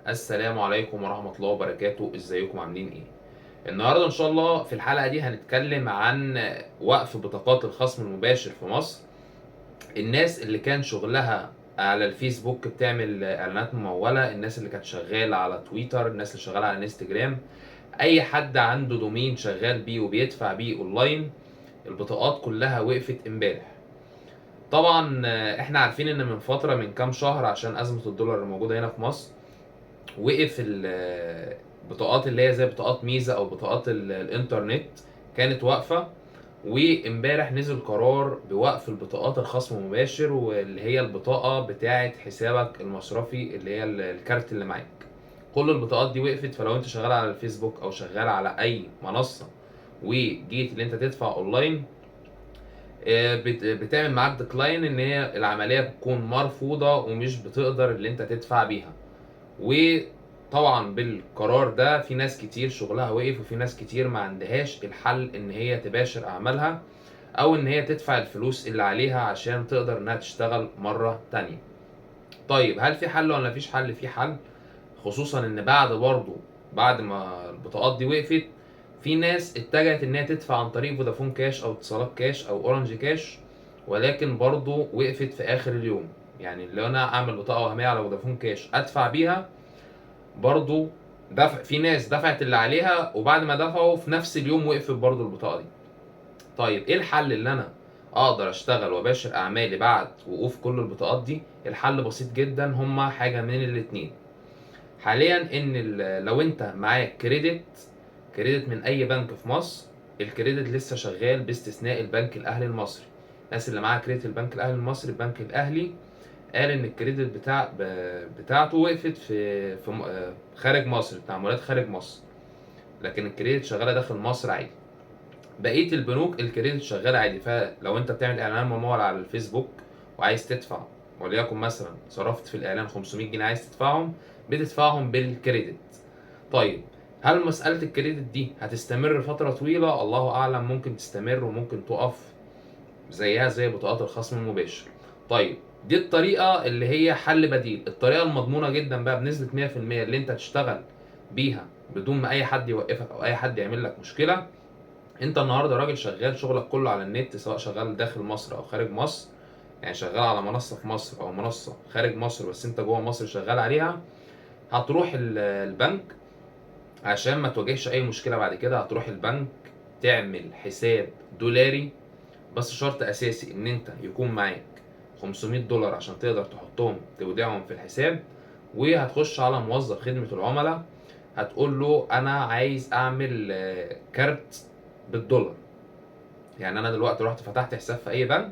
السلام عليكم ورحمة الله وبركاته. ازيكم عاملين ايه؟ النهاردة ان شاء الله في الحلقة دي هنتكلم عن وقف بطاقات الخصم المباشر في مصر. الناس اللي كان شغلها على الفيسبوك بتعمل اعلانات ممولة، الناس اللي كانت شغالة على تويتر، الناس اللي شغالة على انستجرام، اي حد عنده domain شغال بيه وبيدفع بيه اونلاين، البطاقات كلها وقفت امبارح. طبعا احنا عارفين ان من فترة من كام شهر عشان ازمة الدولار اللي موجودة هنا في مصر وقف البطاقات اللي هي زي بطاقات ميزة او بطاقات الانترنت كانت واقفة. وامبارح نزل قرار بوقف البطاقات الخصم المباشر، واللي هي البطاقة بتاعة حسابك المصرفي اللي هي الكارت اللي معاك. كل البطاقات دي وقفت. فلو انت شغال على الفيسبوك او شغال على اي منصة وجيت اللي انت تدفع اونلاين، بتعمل معاك decline، ان هي العملية بتكون مرفوضة ومش بتقدر اللي انت تدفع بيها. وطبعا بالقرار ده في ناس كتير شغلها وقف، وفي ناس كتير ما عندهاش الحل ان هي تباشر اعمالها او ان هي تدفع الفلوس اللي عليها عشان تقدر انها تشتغل مرة تانية. طيب هل في حل ولا مفيش حل؟ في حل، خصوصا ان بعد ما البطاقات دي وقفت في ناس اتجهت انها تدفع عن طريق فودافون كاش او اتصالات كاش او اورنج كاش، ولكن برضو وقفت في اخر اليوم. يعني لو انا اعمل بطاقة وهمية على فودافون كاش ادفع بيها برضو دفع، في ناس دفعت اللي عليها وبعد ما دفعوا في نفس اليوم وقفت برضو البطاقة دي. طيب ايه الحل اللي انا اقدر اشتغل واباشر اعمالي بعد وقوف كل البطاقات دي؟ الحل بسيط جدا، هما حاجة من الاتنين حاليا. ان لو انت معاك credit من اي بنك في مصر، ال credit لسه شغال باستثناء البنك الاهلي المصري. الناس اللي معاها credit البنك الاهلي المصري، البنك الاهلي قال ان ال credit بتاعته وقفت في خارج مصر، التعاملات خارج مصر، لكن ال credit شغاله داخل مصر عادي. بقيه البنوك ال credit شغال عادي. فلو انت بتعمل اعلان ممول على الفيسبوك وعايز تدفع، وليكن مثلا صرفت في الاعلان 500 جنيه عايز تدفعهم، بتدفعهم بال credit. طيب هل مسألة ال credit دي هتستمر فترة طويلة؟ الله أعلم، ممكن تستمر وممكن تقف زيها زي بطاقات الخصم المباشر. طيب دي الطريقة اللي هي حل بديل. الطريقة المضمونة جدا بقى بنسبة مية في المية اللي انت تشتغل بيها بدون ما أي حد يوقفك أو أي حد يعمل لك مشكلة. انت النهاردة راجل شغال شغلك كله على النت، سواء شغال داخل مصر أو خارج مصر، يعني شغال على منصة في مصر أو منصة خارج مصر بس انت جوه مصر شغال عليها. هتروح البنك عشان ما تواجهش أي مشكلة بعد كده. هتروح البنك تعمل حساب دولاري، بس شرط أساسي إن أنت يكون معاك خمسمية دولار عشان تقدر تحطهم تودعهم في الحساب. وهتخش على موظف خدمة العملاء هتقول له أنا عايز أعمل كارت بالدولار. يعني أنا دلوقتي رحت فتحت حساب في أي بنك،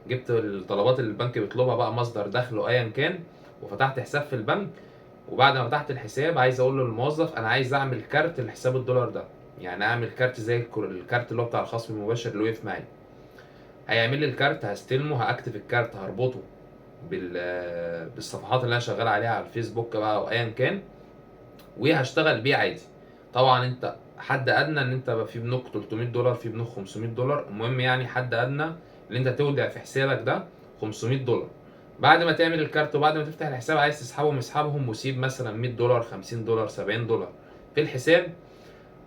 جبت الطلبات اللي البنك بيطلبها بقى، مصدر دخل وأيا كان، وفتحت حساب في البنك. وبعد ما فتحت الحساب عايز اقول للموظف انا عايز اعمل كارت لحساب الدولار ده، يعني اعمل كارت زي الكارت اللي هو بتاع الخصم المباشر اللي وقف معايا. هيعمل لي الكارت، هستلمه، هاكتف الكارت، هربطه بالصفحات اللي انا شغال عليها على الفيسبوك بقى او ايا كان، وهشتغل بيه عادي. طبعا انت حد ادنى ان انت بقى في بنوك 300 دولار، في بنوك 500 دولار، المهم يعني حد ادنى اللي انت تودع في حسابك ده 500 دولار. بعد ما تعمل الكارت وبعد ما تفتح الحساب عايز تسحبهم اسحبهم، وسيب مثلا 100 دولار، 50 دولار، 70 دولار في الحساب.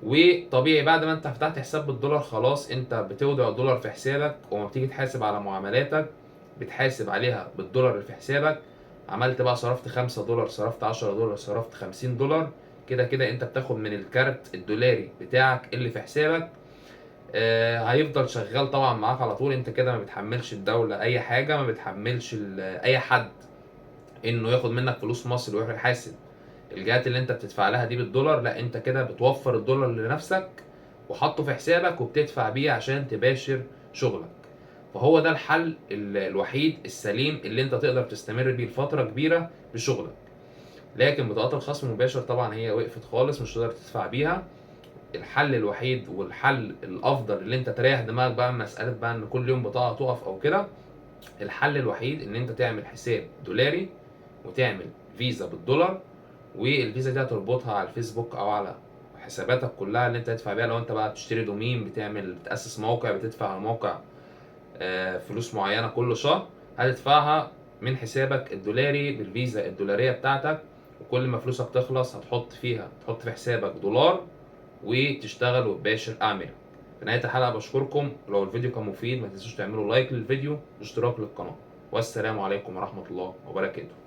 وطبيعي بعد ما انت فتحت حساب بالدولار خلاص انت بتودع دولار في حسابك، وما بتيجي تحاسب على معاملاتك بتحاسب عليها بالدولار اللي في حسابك. عملت بقى صرفت 5 دولار، صرفت 10 دولار، صرفت 50 دولار، كده كده انت بتاخد من الكارت الدولاري بتاعك اللي في حسابك. هيفضل شغال طبعا معاك على طول. انت كده ما بتحملش الدولة اي حاجة، ما بتحملش اي حد انه ياخد منك فلوس مصر ويروح يحاسب الجهات اللي انت بتدفع لها دي بالدولار. لا، انت كده بتوفر الدولار لنفسك وحطه في حسابك وبتدفع بيه عشان تباشر شغلك. فهو ده الحل الوحيد السليم اللي انت تقدر تستمر بيه لفترة كبيرة بشغلك. لكن بطاقات الخصم المباشر طبعا هي وقفت خالص، مش تقدر تدفع بيها. الحل الوحيد والحل الافضل اللي انت تريح دماغك بقى من مسألة بقى ان كل يوم بطاقة تقف او كده، الحل الوحيد ان انت تعمل حساب دولاري وتعمل فيزا بالدولار، والفيزا دي هتربطها على الفيسبوك او على حساباتك كلها اللي انت هتدفع بيها. لو انت بقى بتشتري دومين، بتأسس موقع، بتدفع على موقع، فلوس معينة كل شهر، هتدفعها من حسابك الدولاري بالفيزا الدولارية بتاعتك، وكل ما فلوسك تخلص هتحط فيها، تحط في حسابك دولار وتشتغل وتباشر اعمالك. في نهاية الحلقة بشكركم، لو الفيديو كان مفيد ما تنسوش تعملوا like للفيديو واشتراك للقناة، والسلام عليكم ورحمة الله وبركاته.